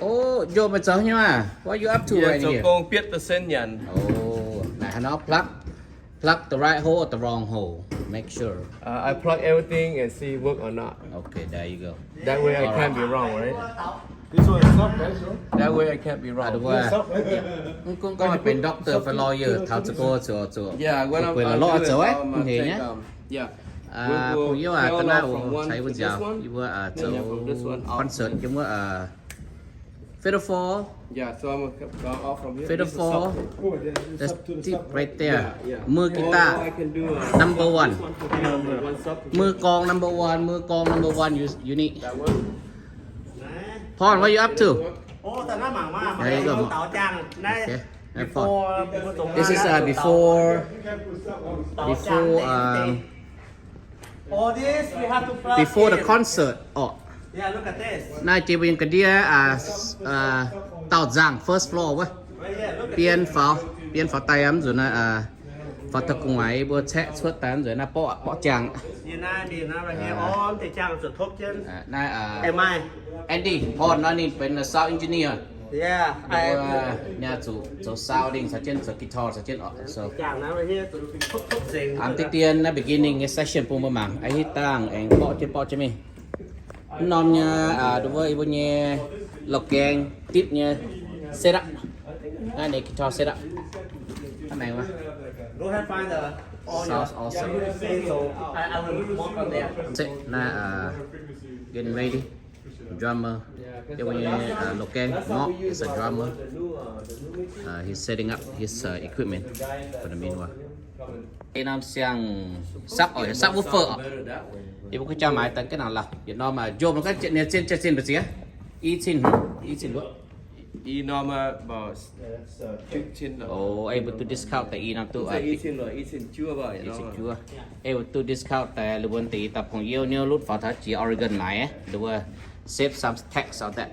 Oh, Joe, meih zoux nyei maah? What you up to right here? Zoux gong bietv da'sen nyanc. Oh, naaiv haaix nor plug? Plug the right hole or the wrong hole? Make sure. Uh, I plug everything and see work or not. Okay, there you go. That way I can't be wrong, right? This one is soft, right, bro? That way I can't be wrong. Mv gunv gorngv benx doctor fai lawyer, taux za'gengh zuqc, zuqc, yeah, when I'm, guei lorqc, zoux aqv, mv hec nyei. Yeah. Bun yie aac, da'naaiv oc, caux yie mbuo nziaauc, yie mbuo zoux concert yiem wuov Fatal Four. Yeah, so I'm gonna go off from here. Fatal Four. That's it right there. Mui guitar number one. Mui gorngv number one. Mui gorngv number one. You, you need. That one. Paul, what you up to? There you go. Okay. This is, uh, before, before, um, before the concert. Oh. Naaiv jiex mbuo nyei ga'ndiev, uh, uh, daauh nzangc, first floor wuov. Bien faaux, bien faaux daaih mv nzunc naaiv, uh, faaux taux gu'nguaaic mbuo caeqv cuotv daaih mv nzunc naaiv borqv, borqv jangx. Naaiv, uh, Andy Horn nor ninh benx sound engineer. Ninh zuqc zoux sound, ninh caux jienv zoux guitar caux jienv oc. So, diqv dien naaiv beginning nyei session bun mbuo mangc, a'hitv dangh aengx borqv jienv borqv jienv mingh. Mv norm nyei, aa, nduov wuov, yie mbuo nyei loz-gaeng dipv nyei setup. Naaiv ninh guitar setup. Hnangv naaiv wuov. Sounds awesome. Naaiv, aa, getting ready. Drummer. Yie mbuo nyei, aa, loz-gaeng Ngorc is a drummer. Uh, he's setting up his, uh, equipment for the meanwhile. Ih norm siang-sapv oc, sapv woofer oc. Yie mbuo kuv jaa maaiz daaih ga'naaiv lorqc. Yietc norm, aa, jomc ga'naaiv zinh, zinh mbu'ziex. I cin, i cin wuov. I norm, aa, about fifteen. Oh, able to discount daaih i norm duqv, aa, i cin juov. Able to discount daaih, lih mbuo deix i dauh pong youh niouv lutv faaux taux jiex Oregon maaiz, lih mbuo save some tax on that.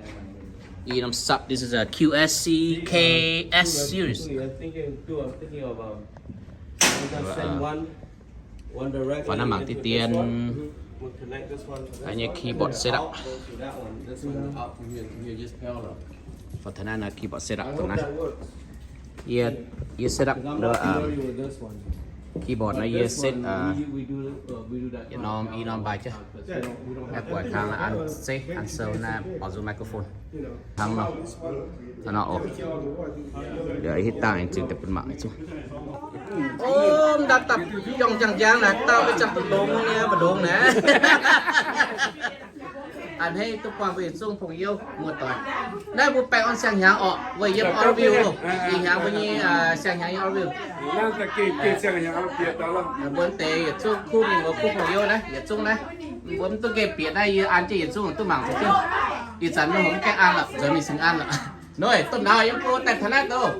I norm sapv, this is a Q S C K S series. Faaux naaiv mangc diqv dien, aa, nyei keyboard setup. Faaux taux naaiv, naaiv keyboard setup dongh naaiv. Yie, yie setup, um, keyboard naaiv yie set, aa, yietc norm i norm mbaih jienv. Naaiv buatc kangv an seix an sou naaiv baaux nzung microphone. Hnangv nor. Hnangv nor oc. Liuz hitv dangh aengx zingh daaih bun mangc zungv. Ov, m'daaih dapc jorngh njang-njang naaic, dauh mbuo ziangh duqv longx nyei, mbu'ndongx naaic. A'hneiv duqv buangh mbuo yietc zungv pong youh muoz-doic. Naaiv mbuo baengh orn siang-hnyangx orqc, weic yiem Oroville loh. Ih hnyangx mbuo nyei, aa, siang-hnyangx yiem Oroville. Mbuo deix yietc zungv kuv mingh mbuo kuv pong youh naaiv, yietc zungv naaiv. Mbuo mv duqv nqemh bieqc naaiv, yie an jienv yietc zungv duqv mangc duqv jienv. Ih zanc mbuo hopv mv gaengh an lorqc, nzuonx mingh cingx an lorqc. Nor, domh nauz yiem go daaih taux naaiv doh.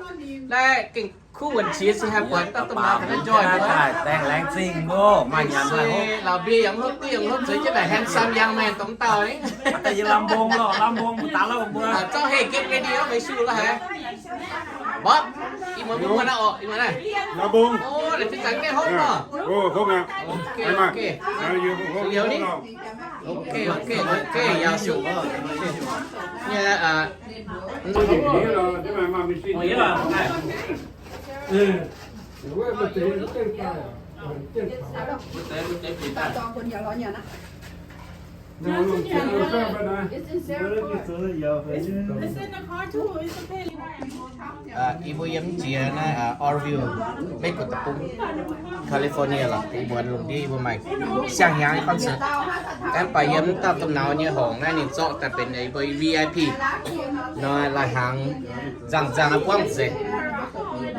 Naaiv gengh kuv wuonc qiex cingx haih buatc dauh domh nauz taux naaiv njoih mbuo. Laauc mbie yaac mv hlopv, diuh yaac mv hlopv, zueiz jienv naaic handsome young man dongh dauh ni. Zorqv heh get ready lorqc, meih shu lorqc haic. Bob, ih muonz mbuo muonh naaiv orqc, ih muonz naaiv. Laauc mbong. O, naaic fih zanc maiv hopv nor. O, hopv aqv. Ok, ok. Liuz ni. Ok, ok, ok, yaac shu. Nyei, aa, Aa, yie mbuo yiem jiex naaiv, aa, Oroville, Meiv Guoqv deic-bung, California lorqc. Ih muonz lungh ndiev yie mbuo maaih siang-hnyangx nyei concert. Aengx baac yiem dauh domh nauz nyei horngc naaiv ninh zorqv daaih benx yie mbuo V I P. Nor lai-hnaangx nzangc-nzangc buangv nzengc.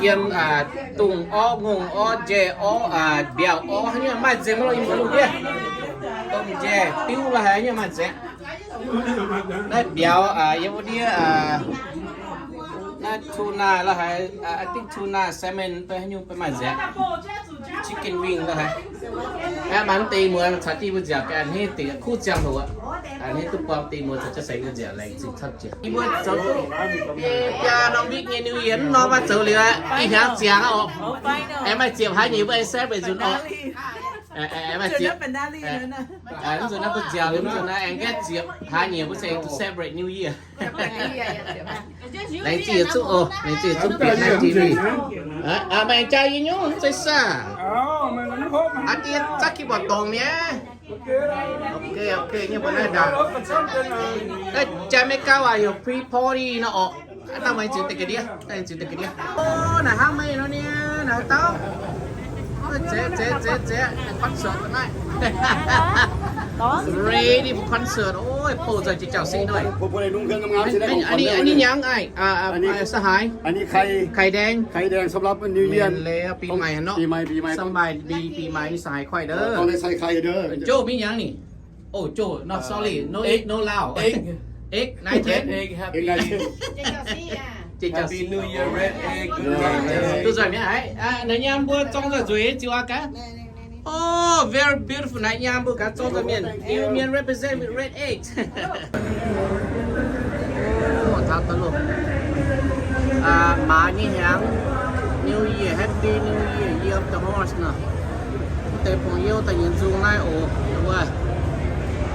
Yiem, aa, dungz orv, ngongh orv, njai orv, aa, mbiauh orv, haaix nyungc maaih nzengc mv lorqc, yie mbuo lungh ndiev. Domh njai diuv lorqc haaix nyungc maaih nzengc. Naaiv mbiauz, aa, yiem wuov ndiev, aa, naaiv tuna lorqc haaix, aa, I think tuna, salmon, beiv haaix nyungc beiv maaih nzengc. Chicken wing lorqc haaix. Aeqv, maaih mv deix muonz caux jienv yie mbuo nziaauc ga'hneiv dingc kuv ziangh hoc aqv. A'hneiv duqv buangh deix muonz caux jienv seix mbuo nziaauc laengz zingh camv jiex. Yie mbuo zoux duqv biaa norm week nyei New Year mv norm maiv zoux liuz aqv. Ih hnyangx ziangx aqv oc. Aengx maaih ziepc hlaax nyei mbuo aengx celebrate nzunc oc. Mv nzunc naaiv mbuo nziaauc liuz, mv nzunc naaiv aengx gaengh ziepc hlaax nyieqc mbuo se to celebrate New Year. Laengz zingh yietc zungv oc, laengz zingh yietc zungv bieqc naaiv T V. Meih jaa yie nyungc mv zeiz saah? Aa, diex zaqv keyboard dongh mi'aqv. Ok, ok, nyei mbuo naaiv ndaangc. Jaa Meiv Gauv aac, heuc pre-party nor orqc. Aa, dangh meih zingx deix ga'ndiev, dangh zingx deix ga'ndiev. O, naaic hnangv meih nor nie, naaic haaix dauh? Zeiz, zeiz, zeiz, zeiz, concert naaiv. Ready for concert. Oi, bouh nzoih jiex jauv siqv ndoih. Aa, ninh hnyangx aac, Sahaaix? Kai Daeng. Bih maaih haaix nor? Bih maaih, bih maaih, ninh Sahaaix kuaaiv ndov. Joh mingh hnyangx ni. Oh, Joh, no, sorry, no egg, no Lao. Egg, nine ten. Happy New Year, Red Egg. Duqv nzoih mi'aqv haic. Naaiv nyaam mbuo zorng nzoih nzueic ziux aqv gaax. Oh, very beautiful. Naaiv nyaam mbuo gaax zorng nzoih mienh, Iu-Mienh represent with Red Egg. Taux daaih loh. Maaz nyei hnyangx, New Year, Happy New Year, Year of the Horse nor. Deix bung youh daaih nyienz nzung naaiv oc, wuov,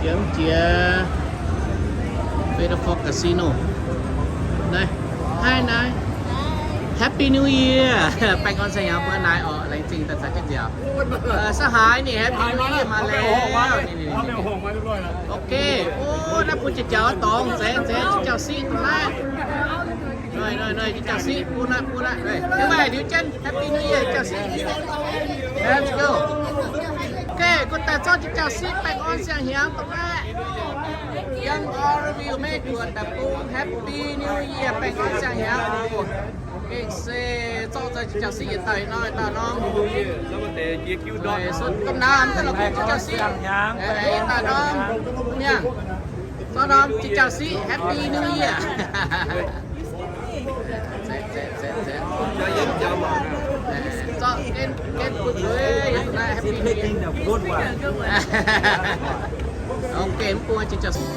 yiem jiex Fairfax Casino. Naaiv, haih naaiv, Happy New Year, baengh orn siang-hnyangx mbuo naaiv oc, laengz zingh daaih caux jienv nziaauc. Sahaaix ninh Happy New Year maaih leiz. Ok, o, naaiv bun jiex jauv dorngx, zeiz, zeiz, jiex jauv siqv dongh naaiv. Nor, nor, nor, jiex jauv siqv, bun naaiv, bun naaiv. Liuz maaih liuz jienv Happy New Year jauv siqv. Let's go. Ok, gunv daaih zorqv jiex jauv siqv baengh orn siang-hnyangx dongh naaiv. Yiem Oroville Meiv Guoqv deic-bung Happy New Year baengh orn siang-hnyangx oc. Gengh se zorqv nzoih jiex jauv siqv yietc dauh nor, yietc dauh norm. Gomh naamh daaih la'kuqv jiex jauv siqv, yietc dauh norm. Mienh, zorqv norm jiex jauv siqv Happy New Year. Zorqv gen, gen bun zuiz, Happy New Year. Ok, mv bung jiex jauv siqv.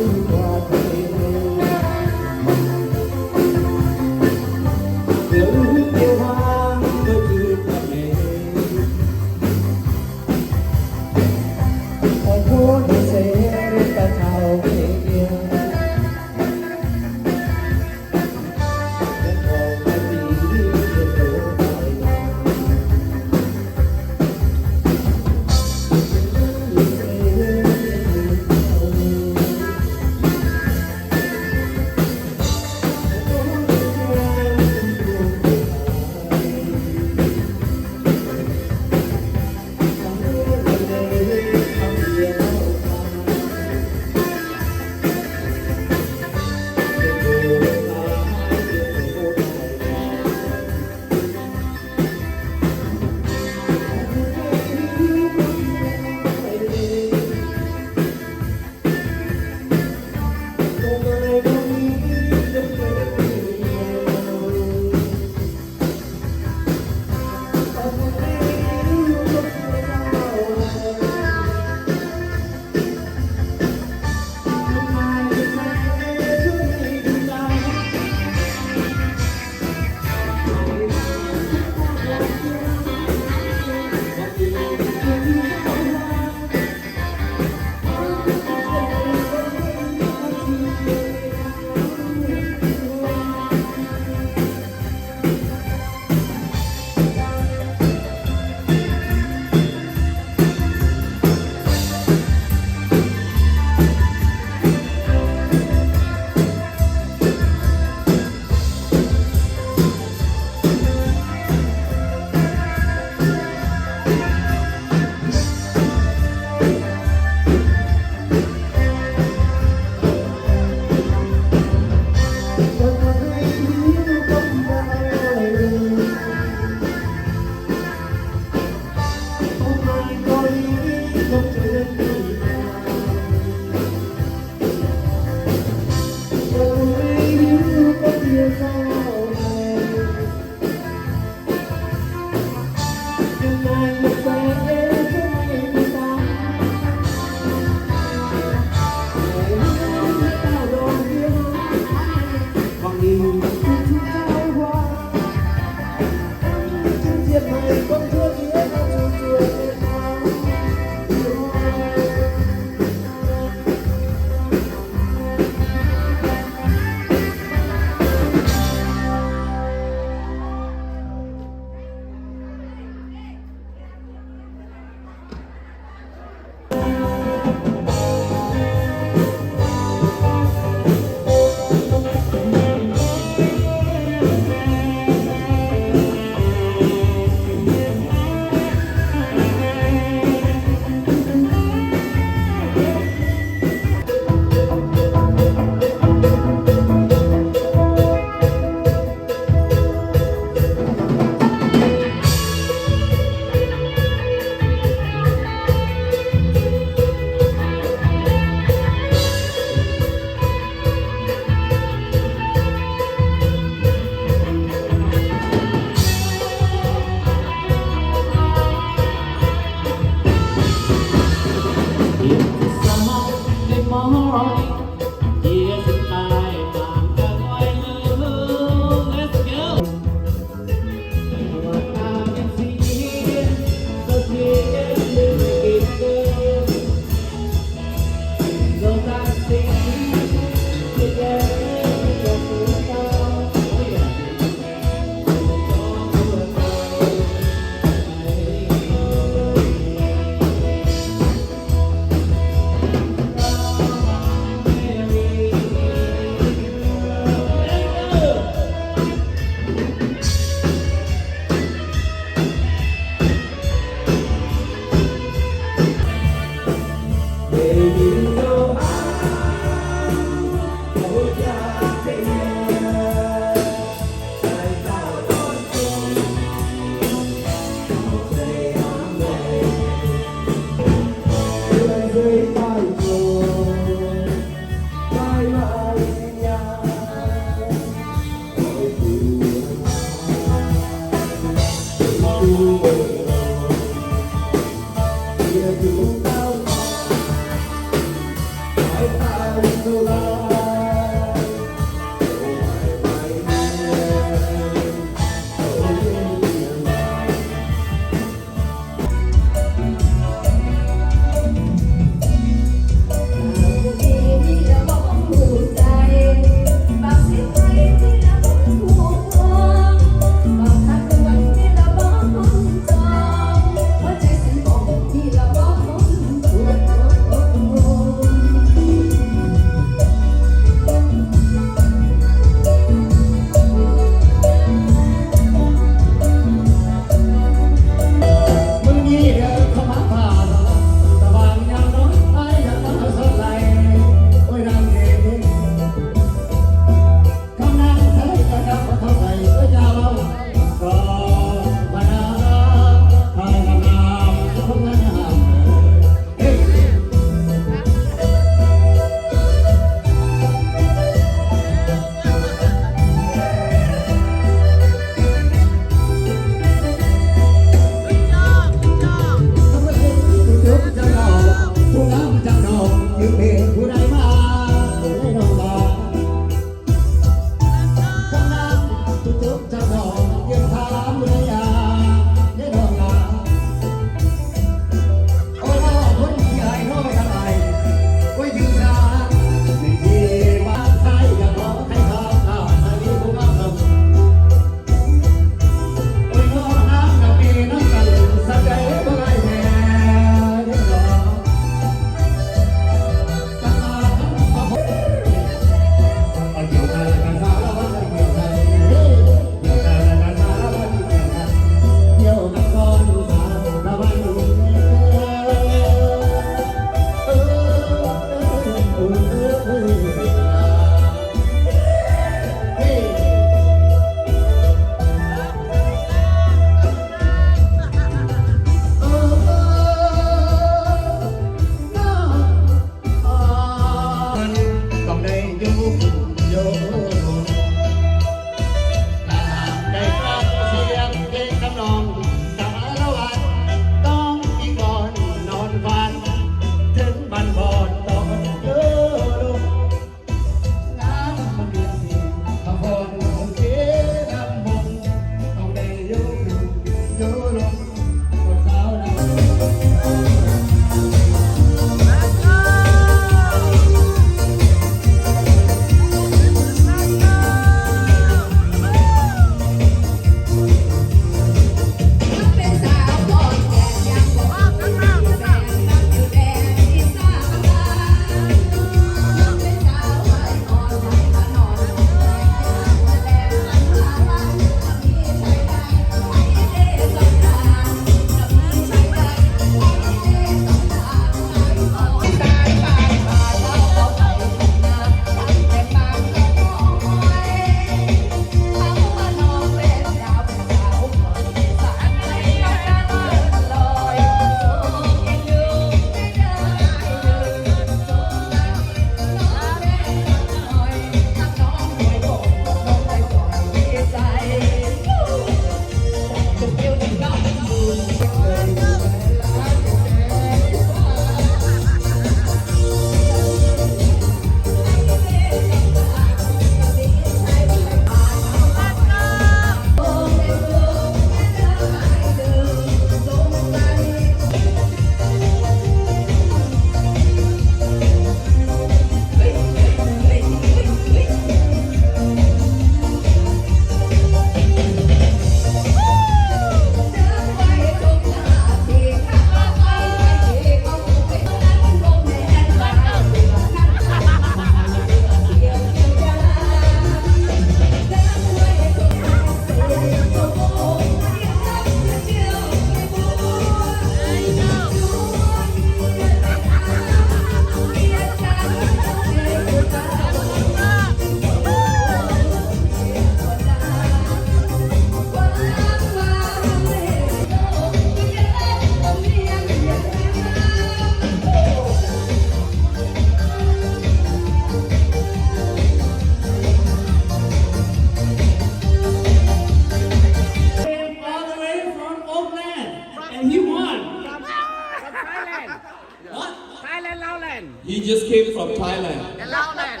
What? Thailand, Laoland. He just came from Thailand. And Laoland.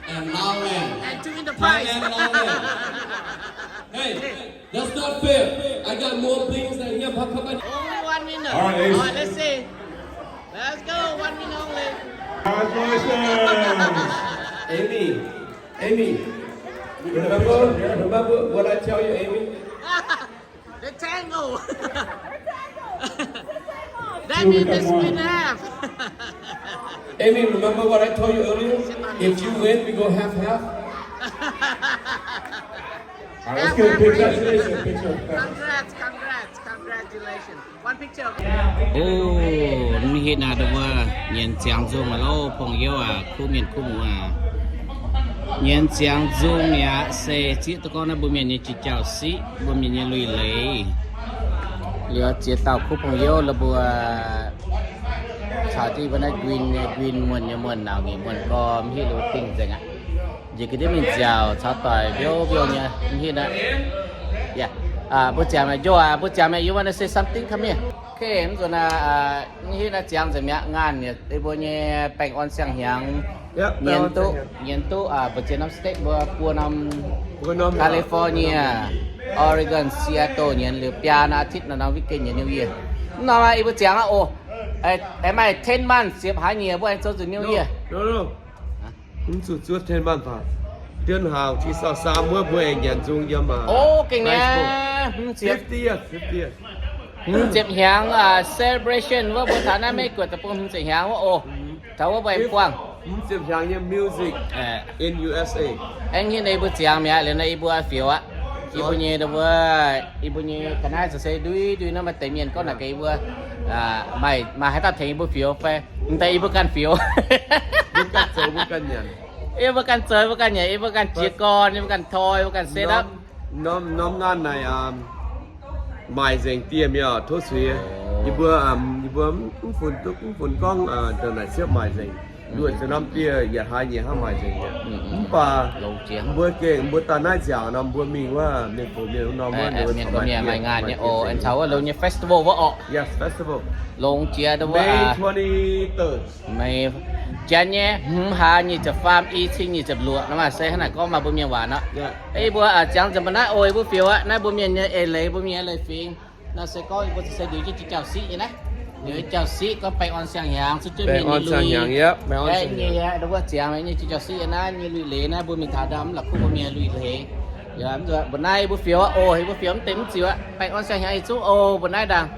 And Laoland. And two in the price. Thailand, Laoland. Hey, that's not fair. I got more things than him. How come I... Only one minute. All right, Ace. All right, let's see. Let's go. One minute only. Congratulations. Amy, Amy, remember, remember what I tell you, Amy? The tango. That means the split half. Amy, remember what I told you earlier? If you win, we go half half. All right, let's get a picture. Let's get a picture. Congrats, congrats, congratulations. One picture. O, mv hitv naaiv dongh wuov nyienz ziangx nzung aqv loh, pong-youv aac, kuv mienh kuv muoz aac. Nyienz ziangx nzung yaac se zieqv duqv gorngv naaiv mbuo mienh nyei jiex jauv siqv, mbuo mienh nyei lui-leiz. Liuz ziex dauh kuv pong-youv la'buo caux jienv mbuo naaiv nquin nyei nquin, muonh nyei muonh, nauz nyei muonh gorx, mv hitv lo dingh nzengc aqv. Njiec ga'ndiev mingh nziaauc caux doic mbiouv mbiouv nyei, mv hitv aqv. Yaac, mbuo ziangx mi'aqv, Joe aac, mbuo ziangx mi'aqv, you wanna say something? Come here. Okay, mv zuqc naaiv, mv hitv naaiv ziangx nzengc mi'aqv, ngaanh yaac ei mbuo nyei baengh orn siang-hnyangx nyienz duqv, nyienz duqv, mbu'ziex norm state mbuo buo norm, California, Oregon, Seattle nyienz, liuz biaa norm อาทิตย์ naaiv norm weekend nyienz New Year. Mv norm aqv, ei mbuo ziangx aqv oc. Aengx maaih ten months ziepc hlaax nyieqc mbuo aengx zoux nzunc New Year. Mv zuqc zuov ten months aqv. Diuh hlaax ti sau saam wuov mbuo aengx nyanc nzung yiem aqv. O, gengh nyei. Fifty years, fifty years. Hmz ziepc hnyangx celebration wuov mbuo taux naaiv Meiv Guoqv deic-bung hmz ziepc hnyangx wuov oc. Taux wuov mbuo aengx buangh hmz ziepc hnyangx nyei music in U S A. Aengx hiuv naaiv yie mbuo ziangx mi'aqv, liuz naaiv yie mbuo fioux aqv. Yie mbuo nyei, yie mbuo nyei ga'naaiv za'gengh ndui ndui nor, maaih deix mienh gorngv naaic gaax yie mbuo, maaih, maaih haaix dauh tengx yie mbuo fioux fai? M'daaih yie mbuo ganh fioux. Yie mbuo ganh zoux, yie mbuo ganh nyanc, yie mbuo ganh jiex gorn, yie mbuo ganh toi, yie mbuo ganh set up. Norm, norm ngaanh naaic, maaic nzengc dieh mi'aqv, tov suiv. Yie mbuo, yie mbuo mv funx duqv, mv funx gorngv ndongc naaic siepv maaic nzengc. Nduoh za'gengh norm dieh yietc hlaax nyieqc hnangv maaic nzengc. Mv baac mbuo gengh, mbuo daaih naaiv nziaauc nor, mbuo mingh wuov mienh gox mienh norm wuov, mienh maaih ngaanh nyei oc, caux wuov longx nyei festival wuov oc. Yes, festival. Longx jiex ndau wuov, May twenty-third. May, janx nyei hmz hlaax nyic ziepc faam, i cin nyic ziepc luoqc nor, maaih se hnangv naaic gorngv maaih mbuo mienh waac nor. Yie mbuo ziangx nzengc mbuo naaiv oc, yie mbuo fioux aqv. Naaiv mbuo mienh nyei eix leiz, mbuo mienh nyei leiz-fingx. Naaiv se gorngv yie mbuo se ndiux jienv jiex jauv-siqv nyei naaiv. Ndiux jauv-siqv gorngv baengh orn siang-hnyangx, zuov jienv mienh nyei lui. Ndau wuov ziangx nyei jiex jauv-siqv nyei naaiv nyei lui-leiz naaiv, mbuo mingh taux ndau mv la'kuqv mbuo mienh lui-leiz. Mbuo naaiv yie mbuo fioux aqv oc, yie mbuo fioux mv deix mv ziux aqv. Baengh orn siang-hnyangx yietc zungv oc, mbuo naaiv ndaangc.